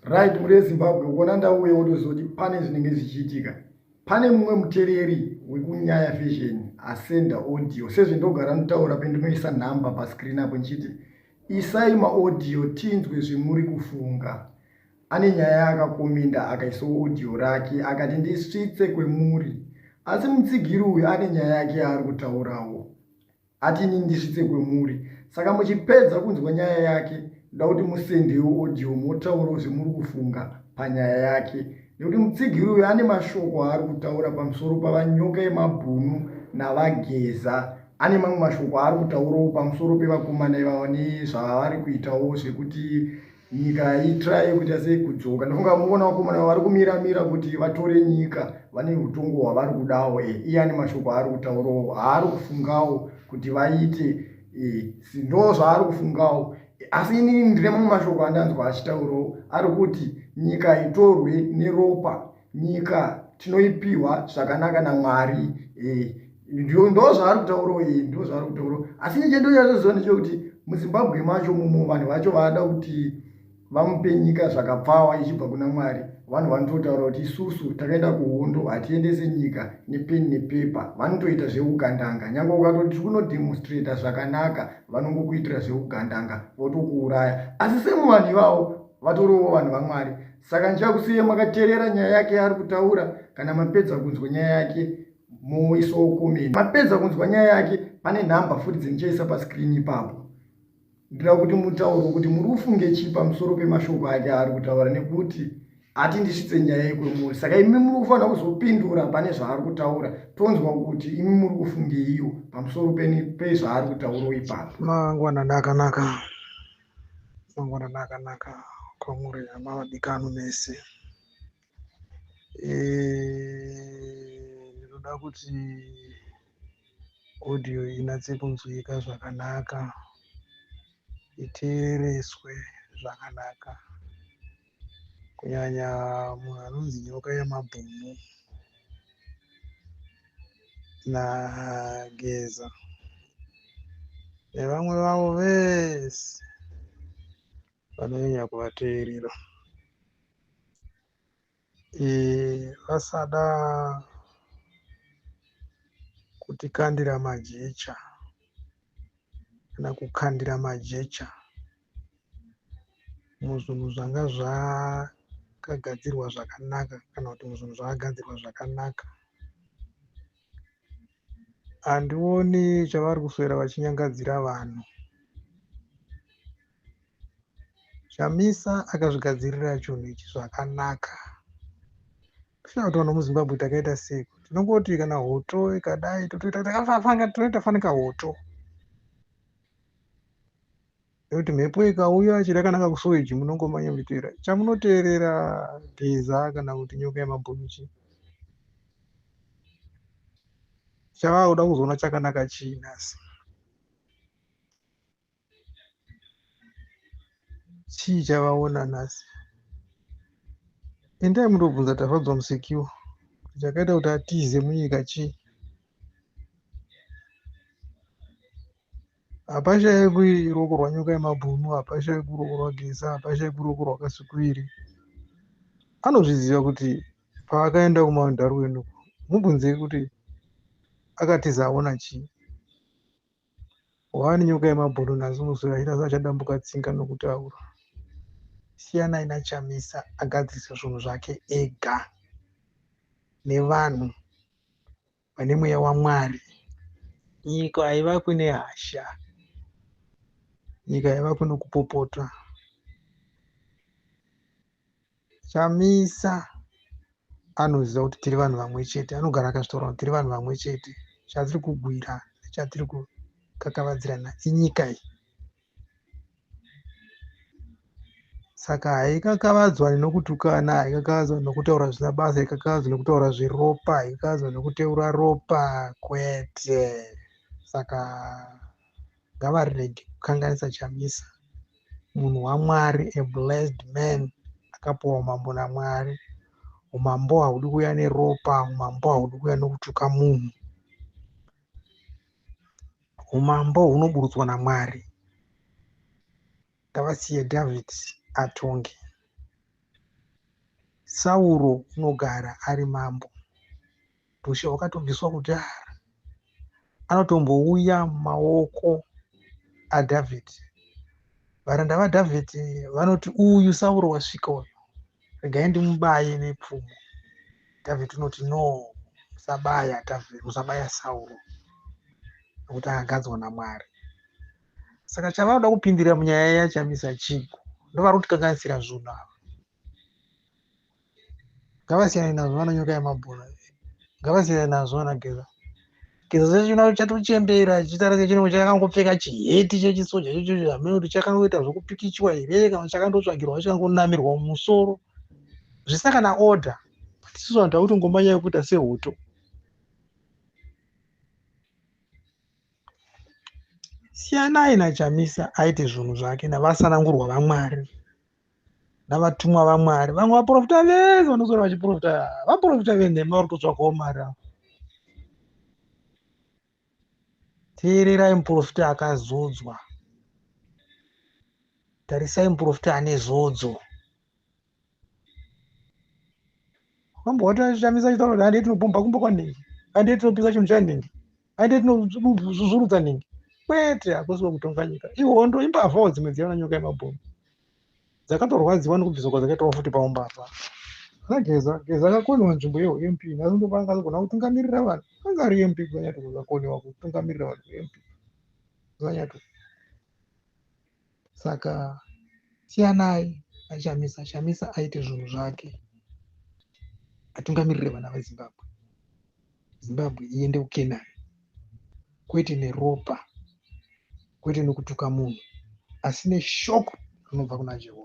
Right, mhuri yeZimbabwe, kuona ndauya wotoziva kuti pane zvinenge zvichiitika. Pane mumwe mutereri wekunyaya fashion asenda audio sezvendogara ndotaura pendinoisa nhamba pascreen apo ndichiti isai maaudio tinzwe zvemuri kufunga. Ane nyaya yaakakomenda akaisawo audio rake akati ndisvitse kwemuri. Asi mutsigiri uyu ane nyaya yake yaari kutaurawo. Ati ini ndisvitse kwemuri. Saka muchipedza kunzwa nyaya yake ndoda kuti musendewo audio motaurawo zvemuri kufunga panyaya yake. Nekuti mutsigiri uyu ane mashoko aari kutaura pamusoro paVaNyoka yemabhunu naVaGeza. Ane mamwe mashoko aari kutaurawo pamusoro pevakomana ivava nezvavari kuitawo zvekuti nyika itry kuita sei kudzoka. Ndofunga muona vakomana vari kumira mira kuti vatore nyika, vane utongo hwavari kudawo. Iye ane mashoko aari kutaurawo aari kufungawo kuti vaite, ndo zvaari kufungawo. Asi inini ndine mamwe mashoko andanzwa achitaurawo, ari kuti nyika itorwe neropa, nyika tinoipiwa zvakanaka naMwari. Ndo zvaari kutaurawo, ndo zvaari kutaurawo. Asi ini chendonyatsoziva ndechekuti muZimbabwe macho mumo vanhu vacho vaada kuti vamupe nyika zvakapfawa ichibva kuna Mwari. Vanhu vanototaura kuti isusu takaenda kuhondo, hatiendese nyika nepeni nepepa. Vanotoita zveugandanga, nyange ukatoti tiri kunodemonstrata zvakanaka, vanongokuitira zveugandanga votokuuraya. Asi semuvanhu ivavo vatoriwo vanhu vaMwari. Saka ndichakusiye makateerera nyaya yake yaari kutaura. Kana mapedza kunzwa nyaya yake moisawo comment. Mapedza kunzwa nyaya yake, pane nhamba futi dzindichaisa pascreen ipapo. Ndinoda kuti mutauro kuti muri kufunge chii pamusoro pemashoko ake aari kutaura, nekuti ati ndisvitse nyaya yekwemuri. Saka imi muri kufanira kuzopindura pane zvaari kutaura, tonzwa kuti imi muri kufungeiwo pamusoro pezvaari kutaurawo ipapo. Mangwanani akanaka, mangwanani akanaka kwamuri hama vadikani mese. Ndinoda kuti audio inatse kunzwika zvakanaka, iteereswe zvakanaka, kunyanya munhu anonzi Nyoka yemabhunu naGeza nevamwe vavo vese vanonyanya kuvateerera. Vasada kutikandira majecha kana kukandira majecha muzvinhu zvanga zvakagadzirwa zvakanaka kana kuti muzvinhu zvakagadzirwa zvakanaka. Handioni chavari kuswera vachinyangadzira vanhu. Chamisa akazvigadzirira chinhu ichi zvakanaka. Kusina kuti vanhu vemuZimbabwe takaita sei, tinongoti kana hoto ikadai totoita takafanga, tinoita fanika hoto. Nekuti mhepo ikauya chero yakananga kusuweji munongomanya muchiteera. Chamunoteerera Geza kana kuti Nyoka yemabhunu chii? Chavakuda kuzoona chakanaka chii nhasi? Chii chavaona nhasi? Endai mundobvunza Tafadzwa Musekiwa kuti chakaita kuti atize munyika chii? Hapashaikwi ruoko rwaNyoka yemabhunu, hapashaikwi ruoko rwaGeza, hapashaikwi ruoko rwaKasukuwere. Anozviziva kuti paakaenda kuMount Darwin uko, mubvunzei kuti akatiza aona chii. Wani Nyoka yemabhunu nhasi unoswera achiita seachadambuka tsinga nokutaura. Siyanai naChamisa agadzirise zvinhu zvake ega nevanhu vane mweya waMwari. Nyika haivakwi nehasha, nyika haivakwi nokupopota. Chamisa anoziva kuti tiri vanhu vamwe chete, anogara akazvitaura kuti tiri vanhu vamwe chete. Chatiri kugwira nechatiri kukakavadzirana inyika iyi. Saka haikakavadzwa nokutukana, haikakavadzwa nokutaura zvisina basa, haikakavadzwa nokutaura zveropa, haikakavadzwa nokuteura ropa, kwete. Saka ngavarege kukanganisa Chamisa, munhu waMwari, a blessed man, akapiwa umambo naMwari. Umambo haudi kuuya neropa, umambo haudi kuuya nokutuka munhu. Umambo hunoburutswa naMwari. Ngavasiye David atonge. Sauro unogara ari mambo. Ushe hwakatobviswa kudhara. Anotombouya mumaoko aDhavhidhi. Varanda vaDhavhidhi vanoti, Uyu Sauro wasvika uyu, regai ndimubaye nepfumo. Dhavhidhi unoti, No, musabaya Dhavhidhi, musabaya Sauro, nokuti akagadzwa naMwari. Saka chavanoda kupindira munyaya yaChamisa chiiko? Ndovari kutikanganisira zvinhu ava. Ngavasiyane nazvo vana nyoka yemabhunu, ngavasiyane nazvo vana Geza. Geza chacho chatochembera chichitaura sechinenge chakangopfeka chiheti chechisoja ichocho, hameno kuti chakangoita zvekupikichiwa here kana chakandotsvagirwa chikangonamirwa mumusoro zvisina kana order. But isusu vanhu takutongomanya yekuita sehoto. Siyanai naChamisa aite zvinhu zvake navasanangurwa vaMwari navatumwa vaMwari. Vamwe vaprofita vese vanoswera vachiprofita vaprofita venhema vari kutotsvagawo mari avo. Teererai muprofita akazodzwa. Tarisai muprofita ane zodzo. Wamboti Chamisa achitaura kuti handei tinobhomba kumba kwanhingi, handei tinopisa chinhu chanhingi, handei tinozvuzvurudza nhingi. Kwete, hakusi kutonga nyika. Ihondo, imbavhawo dzimwe dziya nyoka yemabhunu. Dzakatorwadziwa nekubviswa kwadzakaitwa futi paumbavha. Ana Geza, Geza akakoniwa nzvimbo yehuMP, nhasi ndopanga azogona kutungamirira vanhu. Anga ari MP kuZanyatoko, akakoniwa kutungamirira vanhu kuMP. Kuzanyatoko. Saka siyanai naChamisa, Chamisa aite zvinhu zvake, atungamirire vana veZimbabwe, Zimbabwe iende kuKenani, kwete neropa, kwete nekutuka munhu, asi neshoko rinobva kuna Jehovha.